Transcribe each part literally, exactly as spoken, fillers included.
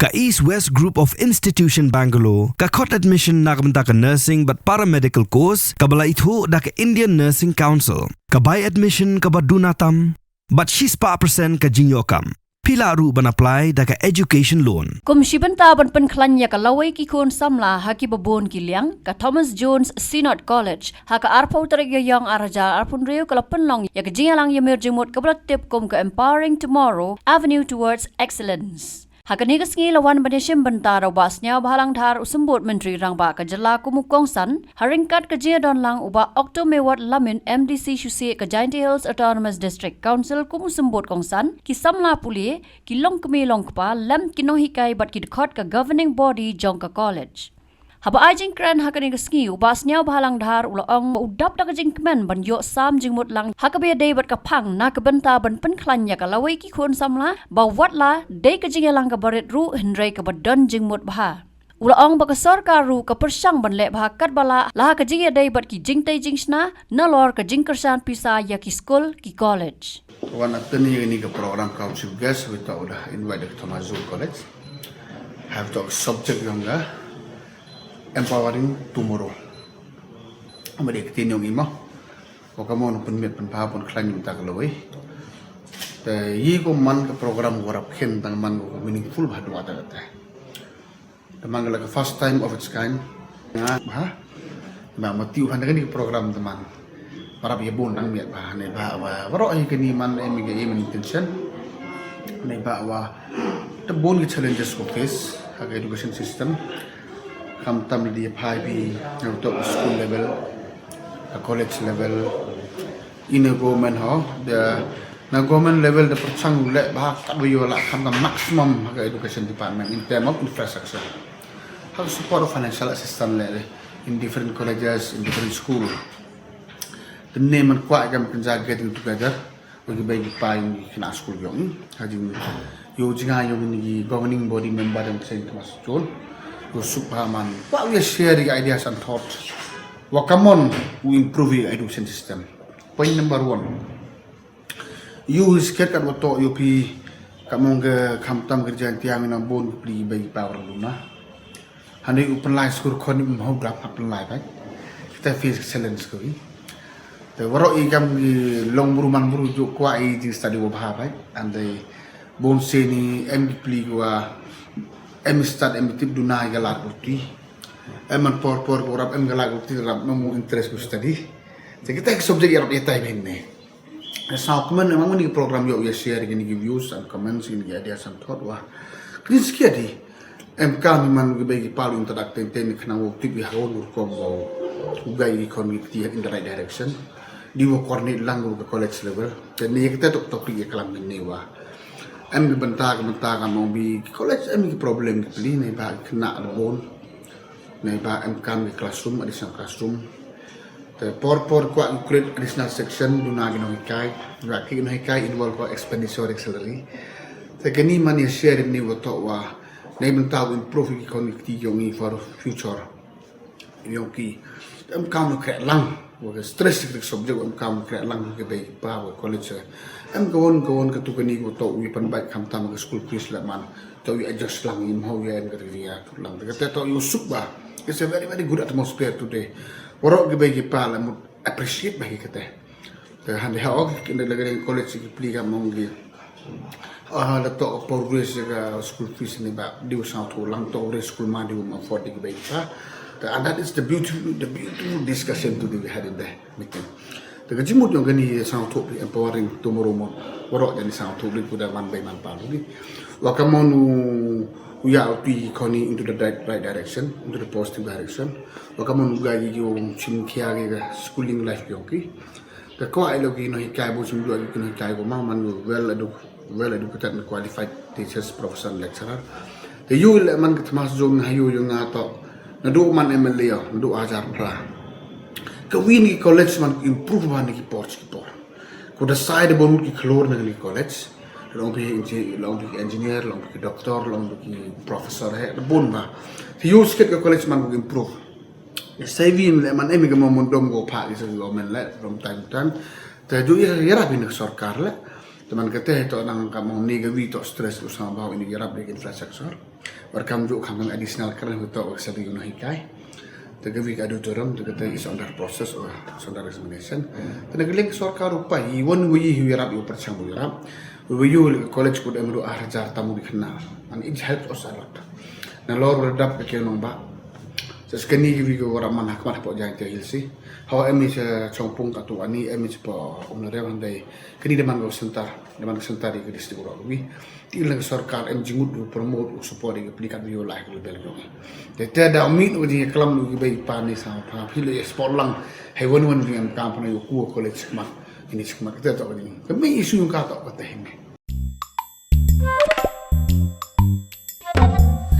Ka East West Group of Institution Bangalore ka khot admission na ka bynta ka nursing bad paramedical course kaba la ithuh da ka Indian Nursing Council. Ka bai admission kaba duna tam bad shispah percent ka jingïoh kam. Phi lah ruh ban apply da ka education loan. Kum shi bynta ban pynkhlaiñ ïa ka lawei ki khun samla ha kiba bun ki liang, ka Thomas Jones Synod College ha ka arphew tarik Ïaïong arhajar arphew hynriew ka la pynlong ïa ka jingïalang ïamir jingmut kaba la tip kum ka Empowering Tomorrow, Avenue Towards Excellence. Ha kane ka sngi la wan ban ïashim bynta da u Bah Sniawbhalang Dhar, u Symbud Myntri Rangbah ka jylla kum u kongsan, ha ryngkat ka jingïadon lang u Bah Octo Mewat Lamin, M D C shusieh ka Jaintia Hills Autonomous District Council kum u symbud kongsan, ki samla pule, ki longkmie longkpa, lem ki nonghikai bad ki dkhot ka governing body jong ka college. Haba ai jingkren ha kane ka sngi, u Bah Sniawbhalang Dhar u la ong ba u dap da ka jingkmen ban ïoh sam jingmut lang ha kaba ïadei bad ka phang na ka bynta ban pynkhlaiñ ïa ka lawei ki khun samla, ba wat la dei ka jingïalang kaba rit ruh hynrei kaba don jingmut bha. U la ong ba ka sorkar ruh ka pyrshang ban leh bha katba lah, la ha ka jingïadei bad ki jingtei jingshna, nalor ka jingkyrshan pisa ïa ki skul ki college. Wan attend ïa kane ka program kam chief guest, haba ïoh da invite da ka Thomas Jones College. Haba ïoh ka subject jong ka Empowering Tomorrow. Haba dei ka ktien jong i mo. Ko ka mon pynmih pynpaw pynkhlaiñ mynta ka lawei. Te ïa ko man ka program warap khin tang man ko meaningful bha dua ta kata. Te man ka la ka first time of its kind. Nga bha. Ba ma tiu han kane ka program te man. Parap ïa bun nang miat bha ne bha wa waroh ïa kane man em ka aim and intention. Ne bha wa te bun ki challenges ko face ha ka education system. Khamtam di phai bi na tok school level, ka college level, ina government ho, the na government level the pyrshang leh bha katba ïoh lah khamtam maximum ha ka education department in term of infrastructure. Ha ka support of financial assistance leh in different colleges, in different school. Te ne man kwah kam kynja getting together. Bagi bai ki pai ni kena school yong. Ha jing ïoh jingïoh ni governing body member dang Saint Thomas Jones. Ïoh suk bha man. Kwah ïa share the ideas and thoughts. Wa ka mon u improve the education system. Point number one. Ïoh hi sket kat wa toh ïoh phi ka mong ka khamtam ka Jaintia ngi nang bun ki pli bai ki pa wa duna. Hynrei u pynlai skur khon ni um hau dap ha pynlai bai. Kita face challenge ko wi. Te waroh i kam ki long bru man bru ju kwah i jing study wa bha bai. Hynrei bun sien ni em ki pli wa em stad em tip duna i ka lad ko ti. Em man por por ko rap em ka lad ko ti rap no mu interest ko study. Te kita ki subject ïa rap ïa tai ben ne. Sa comment, emang ni program ïoh ïa share kini ki views and comments, kini ki ideas and thought wa. Kini skia di. Em kam man ki bai ki palu introduct ten ten khnang wa tip ïa hawn rukom wa. Ugai ki kon ki kti in the right direction. Di wa coordinate lang wa ka college level. Te ni kita tok topic ïa kalam ni wa. Em ki bynta ka bynta ka mong bi college em ki problem ki pli ne ba kena bun. Ne ba em kam ki classroom, additional classroom. Te por por kwah ki create additional section duna ki nonghikai, ba ki nonghikai involve ko expenditure salary. Te kini man ïa share ni wa toh wa ne bynta wa improve ki kon ki yong i for future. Yong ki em kam no kre lang, wa ka stress ki subject em kam kre lang ki bai pa wa college. Em ka won ka won ka tu kini wa toh wi pan bai khamtam ka school fees la man. Toh wi adjust lang im hau wi em ka ri ya tu lang. Ka te toh yu suk ba. It's a very very good atmosphere today. Waroh ki bai ki pa la mut appreciate ba ki kate. Te hynrei ha ok ki ne lagi college ki pli ka mong ki. Ah, la toh por raise ka school fees ni ba. Di u sangthoh lang toh raise school ma di u afford ki bai ki pa. Te, and that is the beautiful, the beautiful discussion today we had in the meeting. Te ka jingmut yong kani sangthoh phi empowering tomorrow mo. Waroh jani sangthoh li kuda man bai man pa li. Wa ka mon u ya u ti koni into the right, right direction, into the positive direction. Wa ka mon u ga yi u chim khia ki ka schooling life yong ki. Ka kwah ilo ki nonghikai bu chim dua ki nonghikai ko ma man u well edu-, well educated and qualified teachers, professor, lecturer. Te yu le man ka Thomas Jones ha yu yu nga toh. Na du man M L A yo, na du hajar pra. Ka wi ni college man improve man ki por ki por. Ko da sai de bon ki khlor na ni college. Long phi engi-, long phi engineer, long phi doctor, long phi professor he, da bon ba. Te yu sket ka college man improve. Sai wi le man em ka mo mon dom go pha ki sa go men le from time to time. Te ju ïa ïa rap ni sorkar le. Te man ka te to nang ka mong ni ka wi to stress u sa ba ni ïa rap de infrastructure. Bad kam ju kham additional kren hu to ka study yu no hikai. Te ka wi ka auditorium te ka te is under process or is under examination. Te na ka liang ka sorkar rupa i wan wi i yarap yu perchang bu yarap. Wi yu college kud em ru ar jar tamu di kena. And it helps us a lot. Na lor wi dap ka kena ba. Sa skani ki wi ko wara man hak man hapo jai te hilsi. Hawa em i sa chongpung ka tu ani em i sa po umna rewan dai. Kani deman ko center, deman ko center di ka district ro wi. Ti lang sorkar em jingut u promote u support ïa ka pynïaid ïa u lai ka lebel jong i. Te te da umid u jingïaklam u ki bai pan ni sa pha phi lo ïa support lang. Hei wan wan jingïakam pan ïa u ku college mat. Ini mat te to jing. Ka mi issue ka to ka te hi me.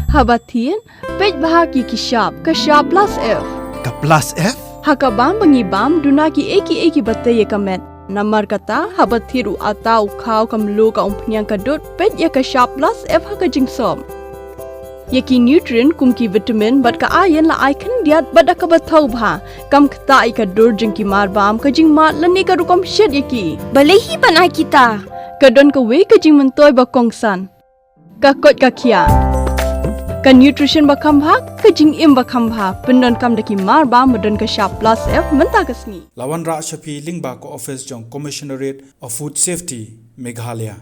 Haba thied, peit bha ki ki shap, ka shap plus F. Ka plus F? Ha ka bam ba ngi bam, duna ki ei ki ei ki ba tei ïa ka met. Namar kata, haba thied u ata u khaw ka mluh ka umphniang ka dud, peit ïa ka shap plus F ha ka jingsop. Ïa ki nutrient kum ki vitamin bad ka iron la ai khyndiat bad da kaba thaw bha. Kam ktah ïa ka dur jong ki mar bam, ka jingmad lane ka rukom shet ïa ki. Balei hi ban ai kita? Ka don kawei ka jingmyntoi ba kongsan. Ka koit ka khiah. Ka nutrition ba kham bha, ka jingim ba kham bha. Pyndonkam da ki mar bam ba don ka shap plus F mynta ka sngi. La wanrah sha phi lyngba ka office jong Commissionerate of Food Safety, Meghalaya.